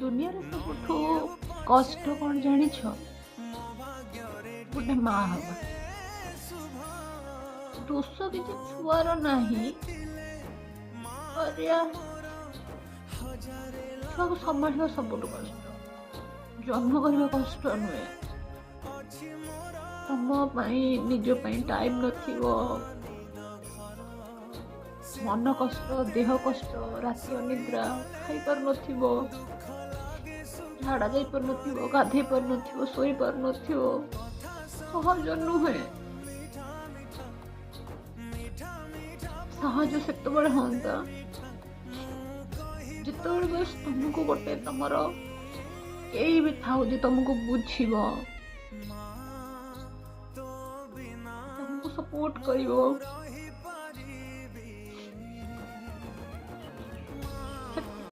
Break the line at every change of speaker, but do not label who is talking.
ଦୁନିଆରେ ସବୁଠୁ କଷ୍ଟ କ'ଣ ଜାଣିଛ? ଗୋଟେ ମା ହବା। ଦୋଷ କିଛି ଛୁଆର ନାହିଁ। କରିବା, ଛୁଆକୁ ସମ୍ଭାଳିବା ସବୁଠୁ କଷ୍ଟ। ଜନ୍ମ କରିବା କଷ୍ଟ ନୁହେଁ। ତମ ପାଇଁ, ନିଜ ପାଇଁ ଟାଇମ୍ ନଥିବ, ମନ କଷ୍ଟ, ଦେହ କଷ୍ଟ, ରାତି ଅନିଦ୍ରା, ଖାଇପାରୁନଥିବ, ଝାଡ଼ା ଯାଇପାରୁନଥିବ, ଗାଧେଇ ପାରୁନଥିବ, ଶୋଇପାରୁନଥିବ। ସହଜ ନୁହେଁ। ସହଜ ସେତେବେଳେ ହୁଅନ୍ତା ଯେତେବେଳେ ବାସ୍ ତମକୁ ଗୋଟେ ତମର କେହି ବି ଥାଉ ଯେ ତମକୁ ବୁଝିବ, ତମକୁ ସପୋର୍ଟ କରିବ।